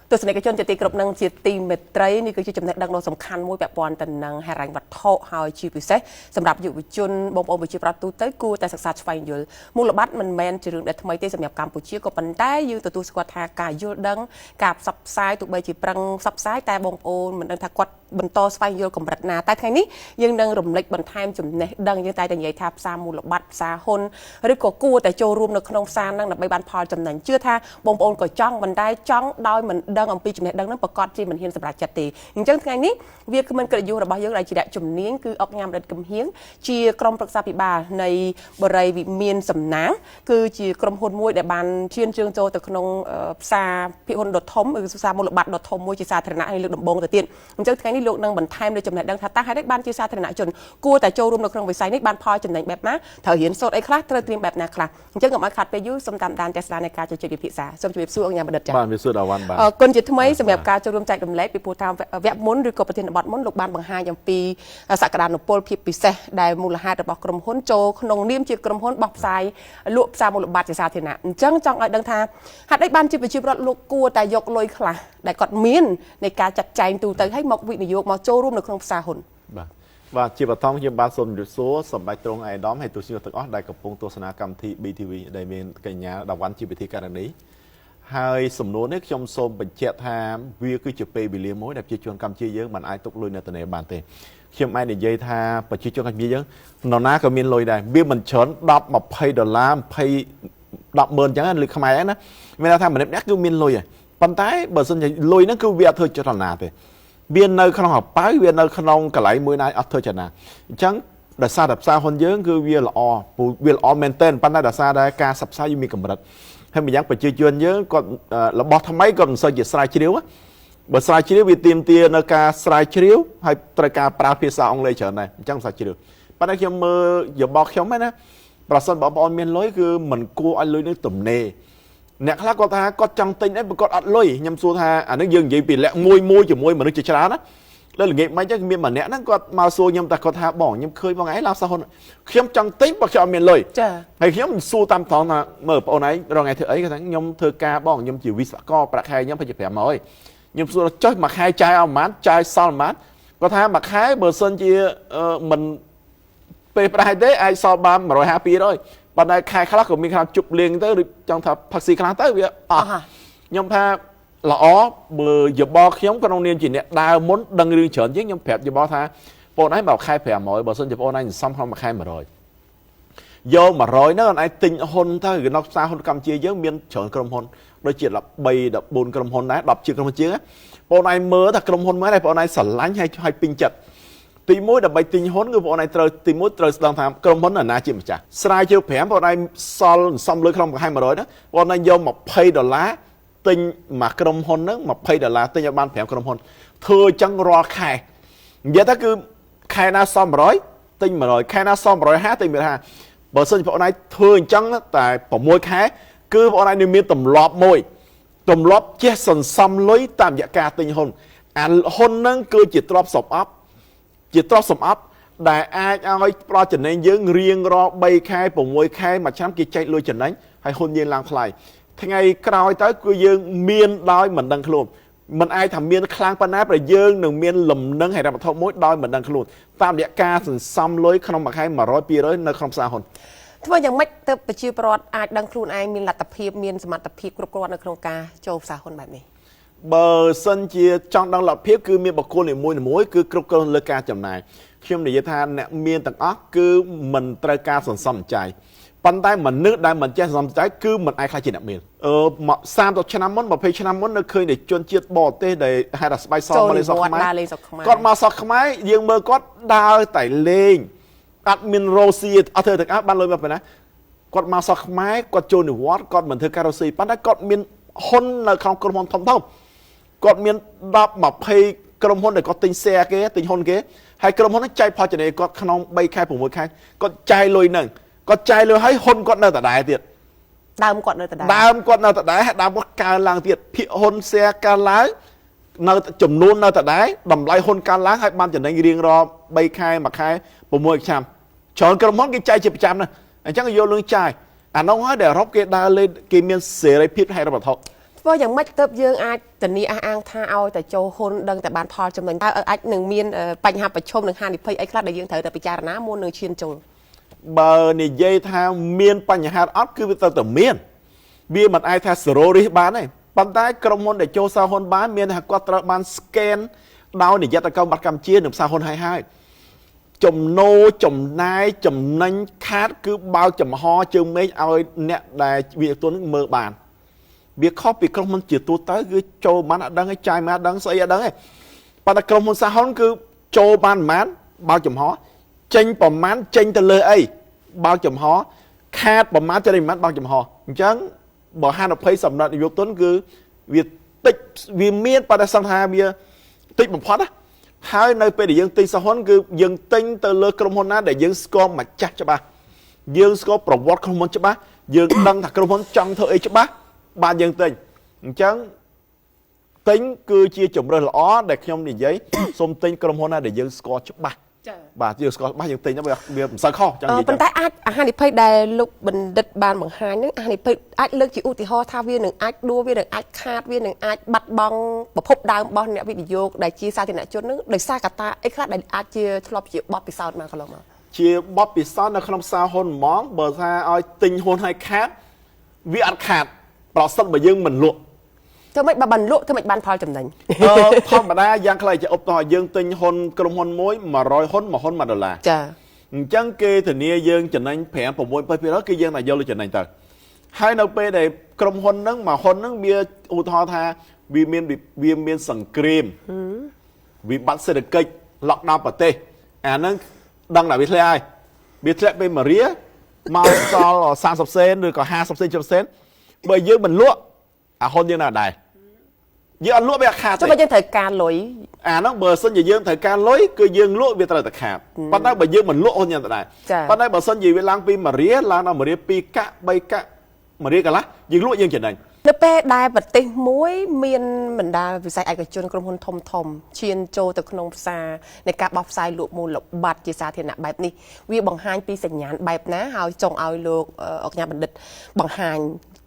ទស្សនិកជនជាទីគោរពនិងជាទីមេត្រីនេះគឺជាចំណេះដឹងដ៏សំខាន់មួយពាក់ព័ន្ធទៅនឹងហិរញ្ញវត្ថុហើយជាពិសេសសម្រាប់យុវជនបងប្អូនប្រជាប្រដ្ឋទូទៅគួរតែសិក្សាស្វែងយល់មូលបត្រមិនមែនជារឿងដែលថ្មីទេសម្រាប់កម្ពុជាក៏ប៉ុន្តែយើងទទួលស្គាល់ថាការយល់ដឹងការផ្សព្វផ្សាយទោះបីជាប្រឹងផ្សព្វផ្សាយតែបងប្អូនមិនដឹងថាគាត់បន្តស្វែងយល់កម្រិតណាតែថ្ងៃនេះយើងនឹងរំលេចបន្ថែមចំណេះដឹងយើងតែតែនិយាយថាផ្សារមូលបត្រផ្សារហ៊ុនឬក៏គួរតែចូលរួមនៅក្នុងផ្សារហ្នឹងដើម្បីបានផលចំណេញជឿថាបងប្អូនក៏ចង់ប៉ុន្តែចង់ដោយមិនដឹងអំពីចំណេះដឹងហ្នឹងប្រកាសជាមិនហ៊ានសម្រេចចិត្តទេអញ្ចឹងថ្ងៃនេះវាគ្មិនកិត្តិយសរបស់យើងដែលជាអ្នកជំនាញគឺអុកញ៉ាំរិទ្ធកំហៀងជាក្រុមប្រឹក្សាភិបាលនៃបរិយវិមានសំណាងគឺជាក្រុមហ៊ុនមួយដែលបានឈានជើងចូលទៅក្នុងផ្សារភាគហ៊ុនដ៏ធំឬផ្សារមូលបត្រដ៏ធំមួយជាសាធារណៈហើយលើកដំបូងទៅទៀតអញ្ចឹងថ្ងៃនេះលោកនឹងបន្ថែមនូវចំណេះដឹងថាតើហេតុអីបានជាសាធារណជនគួរតែចូលរួមនៅក្នុងវិស័យនេះបានផលចំណេញបែបណាត្រូវរៀនសូត្រអីខ្លះត្រូវត្រៀមបែបណាខ្លះអញ្ចឹងកុំឲ្យខាត់ពេលយូរសូមតាមដានទស្សនានៃការជជែកពិភាក្សាសូមជម្រាបសួរអង្គញ៉ាំបណ្ឌិតចា៎ បាទមានសួរដល់វ៉ាន់បាទ អរគុណជាថ្មីសម្រាប់ការចូលរួមចែករំលែកពីព្រោះតាមវគ្គមុនឬក៏ប្រធានបទមុនលោកបានបង្ហាញអំពីសក្តានុពលភាពពិសេសដែលមូលហេតុរបស់ក្រុមហ៊ុនចូលក្នុងនាមជាក្រុមហ៊ុនបោះផ្សាយលក់ផ្សារមូលបត្រជាសាធារណៈអញ្ចឹងចង់ឲ្យដឹងថាហេតុអីបានជាប្រជាពលរដ្ឋលោកគួរតែយកលុយខ្លះដែលគាត់មាននៃការចាត់ចែងទូទៅឲ្យមកវិនិយោគមកចូលរួមនៅក្នុងផ្សារហ៊ុន បាទបាទជាបឋមខ្ញុំបាទសូមជម្រាបសួរសម្ដេចត្រង់ឯកឧត្តមហើយទស្សនិកជនទាំងអស់ដែលកំពុងទស្សនាកម្មវិធី BTV ដែលមានកញ្ញាដាវ៉ាន់ជាពិធីការនីហើយសំណួរនេះខ្ញុំសូមបញ្ជាក់ថាវាគឺជាពេលវេលាមួយដែលប្រជាជនកម្ពុជាយើងមិនអាចទុកលុយនៅទនេបានទេខ្ញុំអាចនិយាយថាប្រជាជនកម្ពុជាយើងនរណាក៏មានលុយដែរវាមិនច្រើន10 20ដុល្លារ20 10ម៉ឺនអញ្ចឹងលុយខ្មែរណាមានន័យថាម្នាក់ៗគឺមានលុយហើយប៉ុន្តែបើសិនជាលុយហ្នឹងគឺវាអត់ធ្វើចលនាទេវានៅក្នុងហប៉ៅវានៅក្នុងកន្លែងមួយណាអត់ធ្វើចលនាអញ្ចឹងដោយសារតែផ្សារហ៊ុនយើងគឺវាល្អព្រោះវាល្អមែនទែនប៉ុន្តែដោយសារតែការផ្សព្វផ្សាយវាមានកម្រិតហើយម្យ៉ាងប្រជាជនយើងគាត់របស់ថ្មីគាត់មិនសូវជាស្រាវជ្រាវបើស្រាវជ្រាវវាទាមទារនៅការស្រាវជ្រាវហើយត្រូវការប្រើភាសាអង់គ្លេសច្រើនដែរអញ្ចឹងស្រាវជ្រាវប៉ុន្តែខ្ញុំមើលយោបល់ខ្ញុំហ្នឹងណាប្រសិនបងប្អូនមានលុយគឺមិនគួរឲ្យលុយនឹងទំនេរអ្នកខ្លះគាត់ថាគាត់ចង់ទិញអីបើគាត់អត់លុយខ្ញុំសួរថាអានេះយើងនិយាយពីលក្ខមួយមួយជាមួយមនុស្សជាច្រើនណាលើល្ងាចមិញចឹងមានម្នាក់ហ្នឹងគាត់មកសួរខ្ញុំតែគាត់ថាបងខ្ញុំឃើញបងឯងឡើងសហហ៊ុនខ្ញុំចង់ទិញបើខ្ញុំអត់មានលុយ ចា ហើយខ្ញុំសួរតាមត្រង់ថាមើលបងអូនឯងរងថ្ងៃធ្វើអីគាត់ថាខ្ញុំធ្វើការបងខ្ញុំជាវិស្វករប្រាក់ខែខ្ញុំ2500ខ្ញុំសួរចុះមួយខែចាយអស់ប៉ុន្មានចាយសល់ប៉ុន្មានគាត់ថាមួយខែបើសិនជាមិនពេលប្រហែលទេអាចសល់បាន150 200ប៉ុន្តែខែខ្លះក៏មានខ្លះជប់លៀងទៅឬចង់ថាផឹកស៊ីខ្លះទៅវាអស់ខ្ញុំថាល្អបើយោបល់ខ្ញុំក្នុងនាមជាអ្នកដើរមុនដឹងរឿងច្រើនជាងខ្ញុំប្រាប់យោបល់ថាបងឯងបើខែ500បើសិនជាបងឯងសន្សំក្នុងមួយខែ100យក100ហ្នឹងអនឯងទិញហ៊ុនទៅនៅផ្សារហ៊ុនកម្ពុជាយើងមានច្រើនក្រុមហ៊ុនដូចជា13 14ក្រុមហ៊ុនដែរ10ជាងក្រុមហ៊ុនជាងបងឯងមើលថាក្រុមហ៊ុនមួយដែរបងឯងស្រឡាញ់ហើយហើយពេញចិត្តទី1ដើម្បីទិញហ៊ុនគឺបងឯងត្រូវទី1ត្រូវស្ដឹងថាក្រុមហ៊ុនណាជាម្ចាស់ស្រាវជ្រាវ5បងឯងសល់សំលុយក្នុងមួយខែ100ហ្នឹងបងឯងយក20ដុល្លារទិញមួយក្រុមហ៊ុនហ្នឹង20ដុល្លារទិញឲ្យបាន5ក្រុមហ៊ុនធ្វើអញ្ចឹងរាល់ខែនិយាយថាគឺខែណាសម100ទិញ100ខែណាសម150ទិញ150បើសិនជាបងឯងធ្វើអញ្ចឹងតែ6ខែគឺបងឯងនឹងមានទម្លាប់មួយទម្លាប់ចេះសន្សំលុយតាមរយៈការទិញហ៊ុនអាហ៊ុនហ្នឹងគឺជាទ្រព្យសម្អប់ជាទ្រព្យសម្អប់ដែលអាចឲ្យផ្ដល់ចំណេញយើងរៀងរាល់3ខែ6ខែមួយឆ្នាំគេចែកលុយចំណេញហើយហ៊ុនយើងឡើងថ្លៃថ្ងៃក្រោយទៅគឺយើងមានដោយមិនដឹងខ្លួនមិនអាចថាមានខ្លាំងប៉ុណ្ណាប្រយើងនឹងមានលំនឹងហិរញ្ញវត្ថុមួយដោយមិនដឹងខ្លួនតាមរយៈការសន្សំលុយក្នុងមួយខែ100 200នៅក្នុងផ្សារហ៊ុន ធ្វើយ៉ាងម៉េចទៅប្រជាពលរដ្ឋអាចដឹងខ្លួនឯងមានលទ្ធភាពមានសមត្ថភាពគ្រប់គ្រាន់នៅក្នុងការចូលផ្សារហ៊ុនបែបនេះ បើសិនជាចង់ដឹងលទ្ធភាពគឺមានបុគ្គលនីមួយៗគឺគ្រប់គ្រងលើការចំណាយខ្ញុំនិយាយថាអ្នកមានទាំងអស់គឺមិនត្រូវការសន្សំចាយប៉ុន្តែមនុស្សដែលមិនចេះសន្សំចាយគឺមិនអាចក្លាយជាអ្នកមានអឺមក30ឆ្នាំមុន20ឆ្នាំមុននៅឃើញតែជនជាតិបរទេសដែលហៅថាស្បែកសមកលេងស្រុកខ្មែរ ដើរលេងស្រុកខ្មែរ គាត់មកស្រុកខ្មែរយើងមើលគាត់ដើរតែលេងអត់មានរោស៊ីអត់ធ្វើទាំងអស់បានលុយមកប៉ុណ្ណាគាត់មកស្រុកខ្មែរគាត់ចូលនិវត្តន៍គាត់មិនធ្វើការរោស៊ីប៉ុន្តែគាត់មានហ៊ុននៅក្នុងក្រុមហ៊ុនធំធំគាត់មាន10 20ក្រុមហ៊ុនដែលគាត់ទិញ share គេទិញហ៊ុនគេហើយក្រុមហ៊ុនហ្នឹងចែកផលចំណេញគាត់ក្នុង3ខែ6ខែគាត់ចាយលុយហ្នឹងគាត់ចាយលុយហើយហ៊ុនគាត់នៅដដែលទៀត ដើមគាត់នៅដដែល ដើមគាត់នៅដដែលហើយដើមគាត់កើនឡើងទៀតភាគហ៊ុន share កើនឡើងនៅចំនួននៅដដែលតម្លៃហ៊ុនកើនឡើងហើយបានចំណេញរៀងរាល់3ខែ1ខែ6ឆ្នាំច្រើនក្រុមហ៊ុនគេចាយជាប្រចាំណាស់អញ្ចឹងយកលឿងចាយអានោះហើយដែលអឺរ៉ុបគេដើរលេងគេមានសេរីភាពហិរញ្ញវត្ថុ ធ្វើ ធ្វើយ៉ាងម៉េចទើបយើងអាចធានាអះអាងថាឲ្យតែចូលហ៊ុនដឹងតែបានផលចំណេញតើអាចនឹងមានបញ្ហាប្រឈមនិងហានិភ័យអីខ្លះដែលយើងត្រូវតែពិចារណាមុននឹងឈានចូល បើនិយាយថាមានបញ្ហាអត់គឺវាត្រូវតែមានវាមិនអាចថាzero risk បានទេប៉ុន្តែក្រុមហ៊ុនដែលចូលផ្សារហ៊ុនបានមានថាគាត់ត្រូវបាន scan ដោយនិយត្តកម្មបត្តិកម្ពុជានិងផ្សារហ៊ុនហើយហើយចំណូលចំណាយចំណេញខាតគឺបើកចំហជើងមេឃឲ្យអ្នកដែលវិនិយោគទុនមើលបានវាខុសពីក្រុមហ៊ុនជាទូទៅគឺចូលបានអត់ដឹងឯងចាយមកអត់ដឹងស្អីអត់ដឹងឯងប៉ុន្តែក្រុមហ៊ុនសាហ៊ុនគឺចូលបានប្រហែលបើកចំហចេញប្រមាណចេញទៅលើអីបើកចំហខាតប្រមាណចេញប្រមាណបើកចំហអញ្ចឹងបើហានិភ័យសម្រាប់វិនិយោគទុនគឺវាតិចវាមានប៉ុន្តែសង្ឃថាវាតិចបំផុតណាហើយនៅពេលដែលយើងទិញសាហ៊ុនគឺយើងទិញទៅលើក្រុមហ៊ុនណាដែលយើងស្គាល់ម្ចាស់ច្បាស់យើងស្គាល់ប្រវត្តិក្រុមហ៊ុនច្បាស់យើងដឹងថាក្រុមហ៊ុនចង់ធ្វើអីច្បាស់បានយើងទិញអញ្ចឹងទិញគឺជាជំរើសល្អដែលខ្ញុំនិយាយសូមទិញក្រុមហ៊ុនណាដែលយើងស្គាល់ច្បាស់ ចា៎ បាទយើងស្គាល់ច្បាស់យើងទិញទៅវាមិនសូវខុសចង់និយាយ ប៉ុន្តែអាចហានិភ័យដែលលោកបណ្ឌិតបានបង្ហាញហ្នឹងហានិភ័យអាចលើកជាឧទាហរណ៍ថាវានឹងអាចដួលវានឹងអាចខាតវានឹងអាចបាត់បង់ប្រភពដើមរបស់អ្នកវិនិយោគដែលជាសាធារណជនហ្នឹងដោយសារកត្តាអីខ្លះដែលអាចជាធ្លាប់ជាបទពិសោធន៍មកកន្លងមក ជាបទពិសោធន៍នៅក្នុងផ្សារហ៊ុនហ្មងបើថាឲ្យទិញហ៊ុនឲ្យខាតវាអត់ខាតប្រសិនបើយើងមិនលក់ ធ្វើម៉េចបើបានលក់ធ្វើម៉េចបានផលចំណេញ អឺធម្មតាយ៉ាងខ្លីជាឧបទាហរណ៍យើងទិញហ៊ុនក្រុមហ៊ុនមួយ100ហ៊ុនមួយហ៊ុន1ដុល្លារ ចា អញ្ចឹងគេធានាយើងចំណេញ5 6 7%គឺយើងតែយកលុយចំណេញទៅហើយនៅពេលដែលក្រុមហ៊ុនហ្នឹងមួយហ៊ុនហ្នឹងវាឧទាហរណ៍ថាវាមានសង្គ្រាមវិបត្តិសេដ្ឋកិច្ច lockdown ប្រទេសអាហ្នឹងដឹងតែវាធ្លាក់ហើយវាធ្លាក់ពេលមួយរៀលមកសល់30សេនឬក៏50សេន70សេនបើយើងមិនលក់អាហ៊ុនយើងនៅដែរយើងអត់លក់វាអត់ខាត ចុះបើយើងត្រូវការលុយ អាហ្នឹងបើសិនជាយើងត្រូវការលុយគឺយើងលក់វាត្រូវតែខាតប៉ុន្តែបើយើងមិនលក់ហ៊ុនយ៉ាងដដែលប៉ុន្តែបើសិនជាវាឡើងពី1រៀលឡើងដល់1រៀល2កាក់3កាក់1រៀលកន្លះយើងលក់យើងចំណេញ នៅពេលដែលប្រទេសមួយមានបណ្ដាវិស័យឯកជនក្រុមហ៊ុនធំធំឈានចូលទៅក្នុងផ្សារនៃការបោះផ្សាយលក់មូលបត្រជាសាធារណៈបែបនេះវាបង្ហាញពីសញ្ញាណបែបណាហើយចង់ឲ្យលោកអុកញ៉ាបណ្ឌិតបង្ហាញ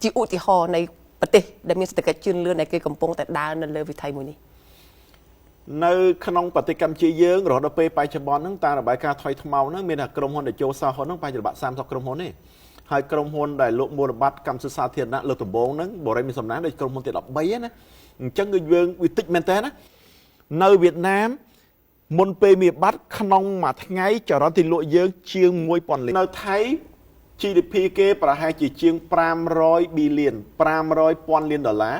ជាឧទាហរណ៍នៃប្រទេសដែលមានសេដ្ឋកិច្ចជឿនលឿនដែលគេកំពុងតែដើរនៅលើវិថីមួយនេះ នៅក្នុងប្រទេសកម្ពុជាយើងរហូតដល់ពេលបច្ចុប្បន្នហ្នឹងតាមរបាយការណ៍ថយថ្មោហ្នឹងមានតែក្រុមហ៊ុនដែលចូលសាហ៊ុនហ្នឹងប្រហែលជា30ក្រុមហ៊ុនទេហើយក្រុមហ៊ុនដែលលក់មូលបត្រកម្មសិក្សាធារណៈលើកដំបូងហ្នឹងបរិយាមានសំណាងដូចក្រុមហ៊ុនទី13ណាអញ្ចឹងគឺយើងវាតិចមែនតើណានៅវៀតណាមមុនពេលមានបាត់ក្នុងមួយថ្ងៃចរន្តទីលក់យើងជាង1000លាននៅថៃ GDP គេប្រហែលជាជាង500 billion 500ពាន់លានដុល្លារ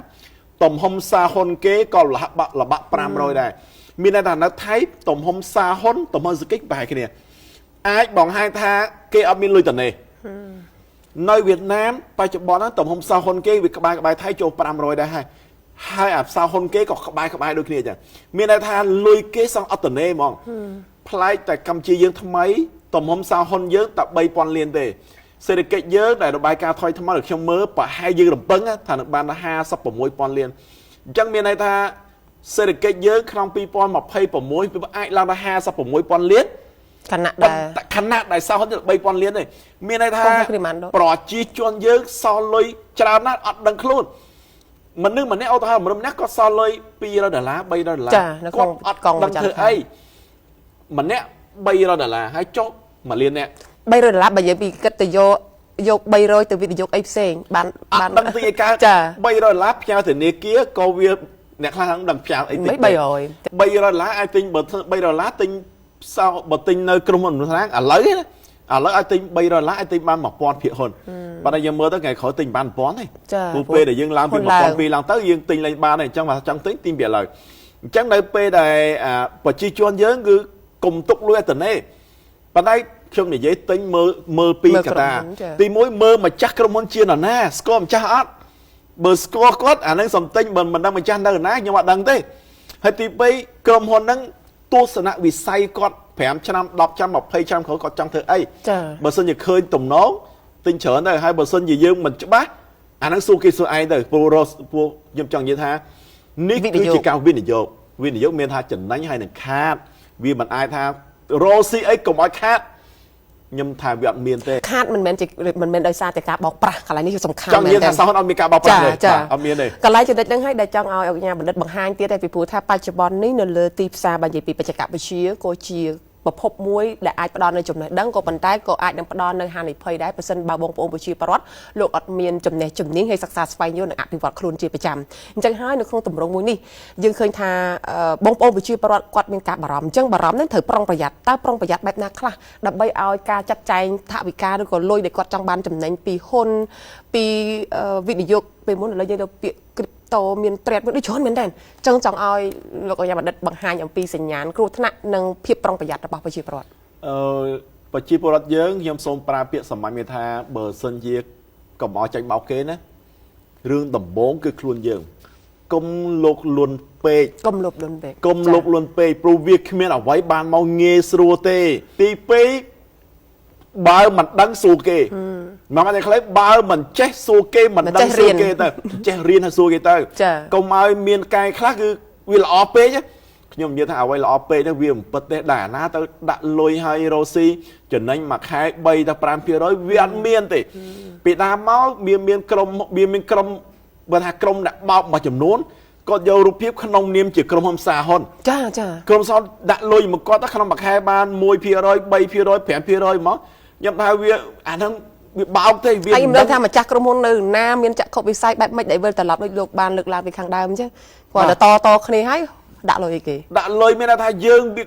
ទំហំសាហ៊ុនគេក៏លបាក់លបាក់500ដែរមានន័យថានៅថៃទំហំសាហ៊ុនទំហំសេដ្ឋកិច្ចប្រហែលគ្នាអាចបង្ហាញថាគេអត់មានលុយតនេនៅវៀតណាមបច្ចុប្បន្នហ្នឹងទំហំផ្សារហ៊ុនគេវាក្បែរក្បែរថៃចូល500ដែរហើយហើយអាផ្សារហ៊ុនគេក៏ក្បែរក្បែរដូចគ្នាចឹងមានន័យថាលុយគេសងអត់តនេហ្មងប្លែកតែកម្ពុជាយើងថ្មីទំហំផ្សារហ៊ុនយើងតែ3000លានទេសេដ្ឋកិច្ចយើងដែលរបាយការណ៍ថយថ្មដែលខ្ញុំមើលប្រហែលយើងរំពឹងថានឹងបាន56,000លានអញ្ចឹងមានន័យថាសេដ្ឋកិច្ចយើងក្នុង2026វាអាចឡើងដល់56,000លាន ខណៈដែល ខណៈដែលសល់ហ៊ុន3000លានទេមានន័យថាប្រជាជនយើងសល់លុយច្រើនណាស់អត់ដឹងខ្លួនមនុស្សម្នាក់ឧទាហរណ៍មនុស្សម្នាក់គាត់សល់លុយ200ដុល្លារ300ដុល្លារ គាត់ អត់ដឹងធ្វើអីម្នាក់300ដុល្លារហើយចុះ1លាននាក់ 300ដុល្លារបើយើងពីគិតទៅយកយក300ទៅវិនិយោគអីផ្សេងបាន បានដឹងទីអីកើត300ដុល្លារផ្ញើធនាគារក៏វាអ្នកខ្លះដឹងផ្ញើអីតិច300 300ដុល្លារអាចទិញបើ300ដុល្លារទិញសោបើទិញនៅក្រុមហ៊ុនម្ខាងឥឡូវណាឥឡូវឲ្យទិញ300ដុល្លារឲ្យទិញបាន1000ភាគហ៊ុនប៉ុន្តែយើងមើលទៅថ្ងៃក្រោយទិញបាន1000ទេព្រោះពេលដែលយើងឡើងពី1002ឡើងទៅយើងទិញលែងបានទេអញ្ចឹងបើចង់ទិញទិញពីឥឡូវអញ្ចឹងនៅពេលដែលប្រជាជនយើងគឺកុំទុកលុយអត់ទេប៉ុន្តែខ្ញុំនិយាយទិញមើលមើលពីកតាទី1មើលម្ចាស់ក្រុមហ៊ុនជានរណាស្គាល់ម្ចាស់អត់បើស្គាល់គាត់អានឹងសំទិញបើមិនដឹងម្ចាស់នៅណាខ្ញុំអត់ដឹងទេហើយទី2ក្រុមហ៊ុនហ្នឹងទស្សនវិស័យគាត់5ឆ្នាំ10ឆ្នាំ20ឆ្នាំក្រោយគាត់ចង់ធ្វើអីបើសិនជាឃើញទំនងទិញច្រើនទៅហើយបើសិនជាយើងមិនច្បាស់អាហ្នឹងសួរគេសួរឯងទៅព្រោះព្រោះខ្ញុំចង់និយាយថានេះគឺជាការវិនិយោគវិនិយោគមានថាចំណេញហើយនឹងខាតវាមិនអាចថារកស៊ីអីកុំឲ្យខាត ខ្ញុំថាវាអត់មានទេ ខាតមិនមែនជាមិនមែនដោយសារតែការបោកប្រាស់កន្លែងនេះគឺសំខាន់ ចង់និយាយថាសោះអត់មានការបោកប្រាស់ទេអត់មានទេ កន្លែងចំណុចហ្នឹងហើយដែលចង់ឲ្យអង្គការបណ្ឌិតបង្ហាញទៀតដែរពីព្រោះថាបច្ចុប្បន្ននេះនៅលើទីផ្សារបើនិយាយពីបច្ចេកវិទ្យាក៏ជាប្រភពមួយដែលអាចផ្ដល់នូវចំណេះដឹងក៏ប៉ុន្តែក៏អាចនឹងផ្ដល់នូវហានិភ័យដែរប្រសិនបើបងប្អូនប្រជាពលរដ្ឋលោកអត់មានចំណេះជំនាញហើយសិក្សាស្វែងយល់និងអភិវឌ្ឍខ្លួនជាប្រចាំអញ្ចឹងហើយនៅក្នុងទម្រង់មួយនេះយើងឃើញថាបងប្អូនប្រជាពលរដ្ឋគាត់មានការបារម្ភអញ្ចឹងបារម្ភនឹងត្រូវប្រុងប្រយ័ត្នតើប្រុងប្រយ័ត្នបែបណាខ្លះដើម្បីឲ្យការចាត់ចែងថវិកាឬក៏លុយដែលគាត់ចង់បានចំណេញពីហ៊ុនពីវិនិយោគពេលមុនឥឡូវយើងទៅពាក្យ crypto មាន trade មានដូចច្រើនមែនតើអញ្ចឹងចង់ឲ្យលោកអញ្ញាបណ្ឌិតបង្ហាញអំពីសញ្ញាណគ្រោះថ្នាក់និងភាពប្រុងប្រយ័ត្នរបស់ប្រជាពលរដ្ឋ អឺប្រជាពលរដ្ឋយើងខ្ញុំសូមប្រើពាក្យសាមញ្ញមួយថាបើសិនជាកុំឲ្យចាញ់បោកគេណារឿងដំបូងគឺខ្លួនយើងកុំលោកលួនពេក កុំលោភលន់ពេក កុំលោកលួនពេកព្រោះវាគ្មានអ្វីបានមកងាយស្រួលទេទី2បើមិនដឹងសួរគេមកតែខ្លីបើមិនចេះសួរគេមិនដឹងសួរគេទៅចេះរៀនហើយសួរគេទៅកុំឲ្យមានកែខ្លះគឺវាល្អពេកខ្ញុំនិយាយថាអ្វីល្អពេកហ្នឹងវាមិនពិតទេដែរអាណាទៅដាក់លុយឲ្យរ៉ូស៊ីចំណេញមួយខែ3ទៅ5%វាអត់មានទេពីដើមមកវាមានក្រុមវាមានក្រុមបើថាក្រុមអ្នកបោកមួយចំនួនគាត់យករូបភាពក្នុងនាមជាក្រុមហ៊ុនសាហ៊ុន ចាចា ក្រុមហ៊ុនដាក់លុយមកគាត់ទៅក្នុងមួយខែបាន1% 3% 5%មកខ្ញុំថាវាអាហ្នឹងវាបោកទេវា ហើយខ្ញុំដឹងថាម្ចាស់ក្រុមហ៊ុននៅណាមានចក្ខុវិស័យបែបម៉េចដែលវិលត្រឡប់ដូចលោកបានលើកឡើងពីខាងដើមអញ្ចឹងគាត់តែតតគ្នាហើយដាក់លុយអីគេ ដាក់លុយមានន័យថាយើងវា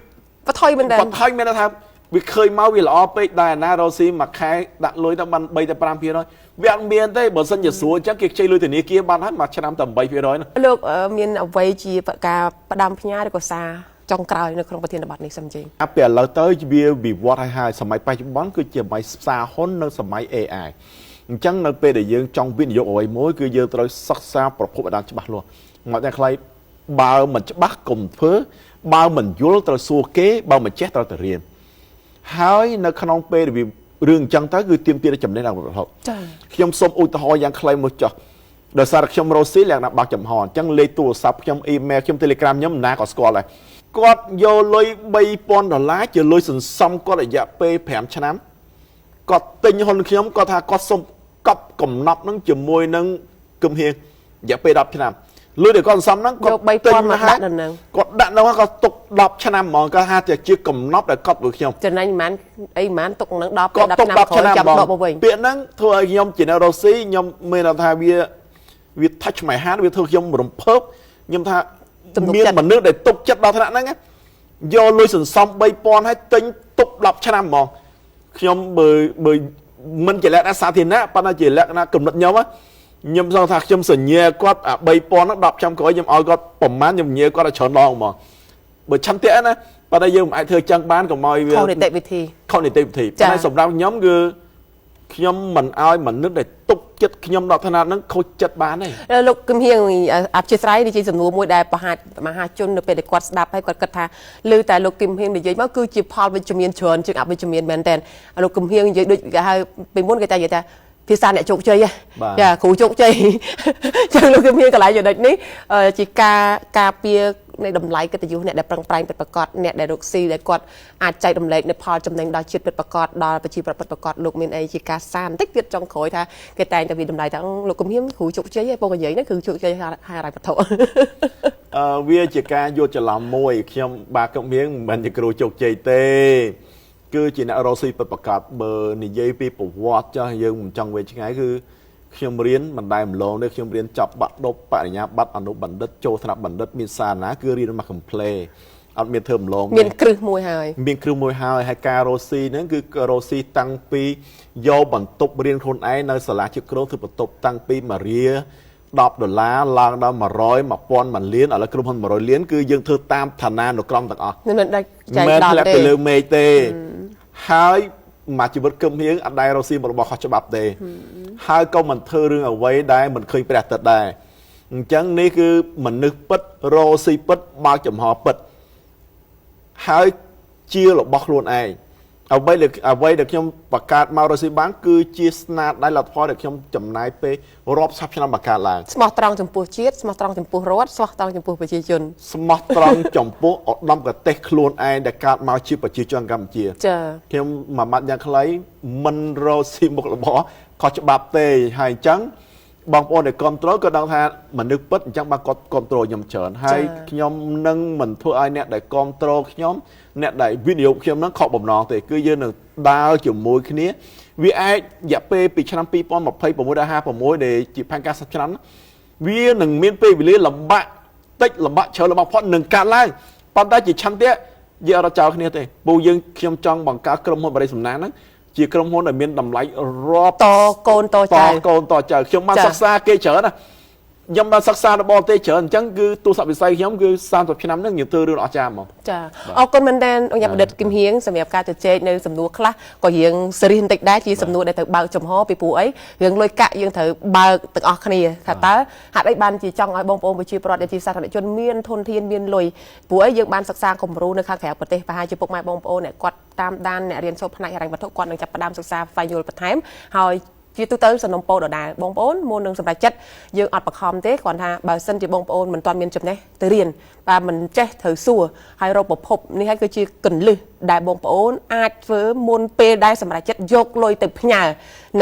បថុយមែនតើ បថុយមានន័យថាវាឃើញមកវាល្អពេកដែរណារ៉ូស៊ីមួយខែដាក់លុយទៅបាន3ទៅ5%វាអត់មានទេបើសិនជាស្រួលអញ្ចឹងគេខ្ចីលុយធនាគារបានហើយមួយឆ្នាំតែ8%ណា លោកមានអ្វីជាការផ្ដាំផ្ញើឬក៏សារចុងក្រោយនៅក្នុងប្រធានបទនេះសូមជិះ អាពេលឥឡូវទៅវាវិវត្តហើយហើយសម័យបច្ចុប្បន្នគឺជាសម័យផ្សារហ៊ុននិងសម័យ AI អញ្ចឹងនៅពេលដែលយើងចង់វិនិយោគអ្វីមួយគឺយើងត្រូវសិក្សាប្រភពឲ្យបានច្បាស់លាស់មកតែខ្លីបើមិនច្បាស់កុំធ្វើបើមិនយល់ត្រូវសួរគេបើមិនចេះត្រូវទៅរៀនហើយនៅក្នុងពេលដែលវារឿងអញ្ចឹងទៅគឺទាមទារចំណេះដឹងវត្ថុ ចា ខ្ញុំសូមឧទាហរណ៍យ៉ាងខ្លីមួយចុះដោយសារខ្ញុំរកស៊ីលក្ខណៈបាក់ចំហអញ្ចឹងលេខទូរស័ព្ទខ្ញុំអ៊ីមែលខ្ញុំ Telegram ខ្ញុំណាក៏ស្គាល់ដែរគាត់យកលុយ3000ដុល្លារជាលុយសន្សំគាត់រយៈពេល5ឆ្នាំគាត់ទិញហ៊ុនខ្ញុំគាត់ថាគាត់សុំកប់កំណប់នឹងជាមួយនឹងគឹមហៀងរយៈពេល10ឆ្នាំលុយដែលគាត់សន្សំហ្នឹង យក3000មកដាក់នៅហ្នឹង គាត់ដាក់នៅហ្នឹងគាត់ទុក10ឆ្នាំហ្មងគាត់ថាជាកំណប់ដែលកប់មួយខ្ញុំ ចំណេញប៉ុន្មានអីប៉ុន្មានទុកនឹង10 គាត់ទុក 10ឆ្នាំ 10ឆ្នាំ ក្រោយចាំ ហ្មង ដកមកវិញ ពាក្យហ្នឹងធ្វើឲ្យខ្ញុំជាអ្នករកស៊ីខ្ញុំមានន័យថាវាវា touch my heart វាធ្វើខ្ញុំរំភើបខ្ញុំថា ទំនុកចិត្ត មានមនុស្សដែលទុកចិត្តដល់ថ្នាក់ហ្នឹងណាយកលុយសន្សំ3000ហើយទិញទុក10ឆ្នាំហ្មងខ្ញុំបើបើមិនជាលក្ខណៈសាធារណៈប៉ុន្តែជាលក្ខណៈកំណត់ខ្ញុំណាខ្ញុំសង្ឃថាខ្ញុំសញ្ញាគាត់អា3000ហ្នឹង10ឆ្នាំក្រោយខ្ញុំឲ្យគាត់ប្រហែលខ្ញុំញ៉ាគាត់ឲ្យច្រើនដងហ្មងបើឆន្ទៈណាប៉ុន្តែយើងមិនអាចធ្វើចឹងបានកុំឲ្យវា ខុសនីតិវិធី ខុសនីតិវិធី ចា៎ ប៉ុន្តែសម្រាប់ខ្ញុំគឺខ្ញុំមិនឲ្យមនុស្សដែលទុកចិត្តខ្ញុំដល់ថ្នាក់ហ្នឹងខូចចិត្តបានទេ លោកគឹមហៀងអធិស្ឋាននេះជាសំណួរមួយដែលប្រហាមហាជននៅពេលដែលគាត់ស្ដាប់ហើយគាត់គិតថាឮតែលោកគឹមហៀងនិយាយមកគឺជាផលវិជ្ជមានច្រើនជាងអវិជ្ជមានមែនតើលោកគឹមហៀងនិយាយដូចគេហៅពីមុនគេតែនិយាយថាភាសាអ្នកជោគជ័យហ៎ បាទ ចាគ្រូជោគជ័យ ចឹងលោកគឹមហៀងកន្លែងចំណុចនេះជាការការពារនៃតម្លៃកិត្តិយសអ្នកដែលប្រឹងប្រែងពិតប្រាកដអ្នកដែលរកស៊ីដែលគាត់អាចចែករំលែកនៅផលចំណេញដល់ជាតិពិតប្រាកដដល់ប្រជាប្រដ្ឋពិតប្រាកដលោកមានអីជាការសារបន្តិចទៀតចុងក្រោយថាគេតែងតែវាតម្លៃថាលោកគឹមហៀងគ្រូជោគជ័យឯងពងនិយាយហ្នឹងគឺជោគជ័យហើយហិរញ្ញវត្ថុ អឺវាជាការយល់ច្រឡំមួយខ្ញុំបាទគឹមហៀងមិនមែនជាគ្រូជោគជ័យទេគឺជាអ្នករកស៊ីពិតប្រាកដបើនិយាយពីប្រវត្តិចាស់យើងមិនចង់វែងឆ្ងាយគឺខ្ញុំរៀនមិនដែលម្លងទេខ្ញុំរៀនចប់បាក់ឌុបបរិញ្ញាបត្រអនុបណ្ឌិតចូលថ្នាក់បណ្ឌិតមានសារណាគឺរៀនមកកំ pl អត់មានធ្វើម្លងទេ មានគ្រឹះមួយហើយ មានគ្រឿងមួយហើយហើយការរស់ស៊ីហ្នឹងគឺរស់ស៊ីតាំងពីយកបន្ទប់រៀនខ្លួនឯងនៅសាលាជាក្រុងធ្វើបន្ទប់តាំងពីម៉ារី10ដុល្លារឡើងដល់100 1000 1លានឥឡូវក្រុមហ៊ុន100លានគឺយើងធ្វើតាមឋានានុក្រមទាំងអស់ មិនដាច់ចែក មិន ដល់ទេ ធ្លាក់ទៅលើមេឃទេហើយមួយជីវិតគឹមហៀងអត់ដែលរស់ស៊ីរបស់ខុសច្បាប់ទេហើយក៏មិនធ្វើរឿងអ្វីដែលមិនឃើញព្រះអាទិត្យដែរអញ្ចឹងនេះគឺមនុស្សពិតរស់ស៊ីពិតបើកចំហពិត ហើយជារបស់ខ្លួនឯង អ្វីដែលខ្ញុំបង្កើតមករកស៊ីបានគឺជាស្នាដៃលទ្ធផលដែលខ្ញុំចំណាយពេលរាប់សិបឆ្នាំបង្កើតឡើង ស្មោះត្រង់ចំពោះជាតិស្មោះត្រង់ចំពោះរដ្ឋស្មោះត្រង់ចំពោះប្រជាជន ស្មោះត្រង់ចំពោះឧត្តមគតិខ្លួនឯងដែលកើតមកជាប្រជាជនកម្ពុជា ចា៎ ខ្ញុំមួយម៉ាត់យ៉ាងខ្លីមិនរកស៊ីមុខរបរខុសច្បាប់ទេហើយអញ្ចឹងបងប្អូនដែលគ្រប់គ្រងក៏ដឹងថាមនុស្សពិតអញ្ចឹងបានគាត់គ្រប់គ្រងខ្ញុំច្រើនហើយខ្ញុំនឹងមិនធ្វើឲ្យអ្នកដែលគ្រប់គ្រងខ្ញុំអ្នកដែលវិនិយោគខ្ញុំនឹងខកបំណងទេគឺយើងនឹងដើរជាមួយគ្នាវាអាចរយៈពេលពីឆ្នាំ2026ដល់56ដែលជាផែនការ10ឆ្នាំវានឹងមានពេលវេលាលំបាកតិចលំបាកច្រើនលំបាកផុតនឹងកាត់ឡើងប៉ុន្តែជាឆន្ទៈយើងអត់ចោលគ្នាទេពូយើងខ្ញុំចង់បង្កើតក្រុមហ៊ុនបរិសំណាងហ្នឹងជាក្រុមហ៊ុនដែលមានតម្លៃរាប់ តកូនតចៅ តកូនតចៅខ្ញុំបានសិក្សាគេច្រើនណាខ្ញុំបានសិក្សារបស់ទេច្រើនអញ្ចឹងគឺទស្សនវិស័យខ្ញុំគឺ30ឆ្នាំហ្នឹងខ្ញុំធ្វើរឿងអស្ចារ្យហ្មង ចាអរគុណមែនទែនអង្គបណ្ឌិតគឹមហៀងសម្រាប់ការជជែកនៅសំណួរខ្លះក៏រៀងសេរីបន្តិចដែរជាសំណួរដែលត្រូវបើកចំហពីព្រោះអីរឿងលុយកាក់យើងត្រូវបើកទាំងអស់គ្នាថាតើហេតុអីបានជាចង់ឲ្យបងប្អូនប្រជាពលរដ្ឋដែលជាសាធារណជនមានធនធានមានលុយព្រោះអីយើងបានសិក្សាគំរូនៅខាងក្រៅប្រទេសប្រហែលជាពុកម៉ែបងប្អូនអ្នកគាត់តាមដានអ្នករៀនសូត្រផ្នែកហិរញ្ញវត្ថុគាត់នឹងចាប់ផ្ដើមសិក្សាស្វែងយល់បន្ថែមហើយជាទូទៅសំណុំពោដដែលបងប្អូនមុននឹងសម្រេចចិត្តយើងអត់បខំទេគ្រាន់ថាបើសិនជាបងប្អូនមិនទាន់មានចំណេះទៅរៀនបាទមិនចេះត្រូវសួរហើយរកប្រភពនេះហើយគឺជាកលឹះដែលបងប្អូនអាចធ្វើមុនពេលដែលសម្រេចចិត្តយកលុយទៅផ្ញើ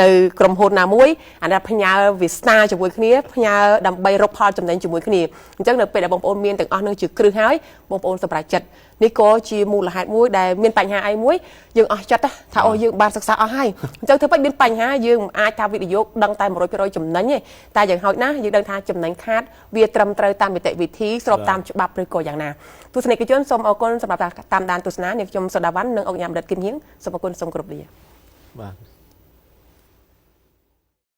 នៅក្រុមហ៊ុនណាមួយអានេះផ្ញើវាសនាជាមួយគ្នាផ្ញើដើម្បីរកផលចំណេញជាមួយគ្នាអញ្ចឹងនៅពេលដែលបងប្អូនមានទាំងអស់នឹងជាគ្រឹះហើយបងប្អូនសម្រេចចិត្តនេះក៏ជាមូលហេតុមួយដែលមានបញ្ហាអីមួយយើងអស់ចិត្តថាអូយើងបានសិក្សាអស់ហើយអញ្ចឹងធ្វើម៉េចមានបញ្ហាយើងមិនអាចថាវិនិយោគដឹងតែ100%ចំណេញទេតែយ៉ាងហោចណាស់យើងដឹងថាចំណេញខាតវាត្រឹមត្រូវតាមនីតិវិធីស្របតាមច្បាប់ឬក៏យ៉ាងណាទស្សនិកជនសូមអរគុណសម្រាប់តាមដានទស្សនានាងខ្ញុំសូដាវ៉ាន់និងអង្គញាបណ្ឌិតគឹមហៀងសូមអរគុណសូមគោរពលា បាទ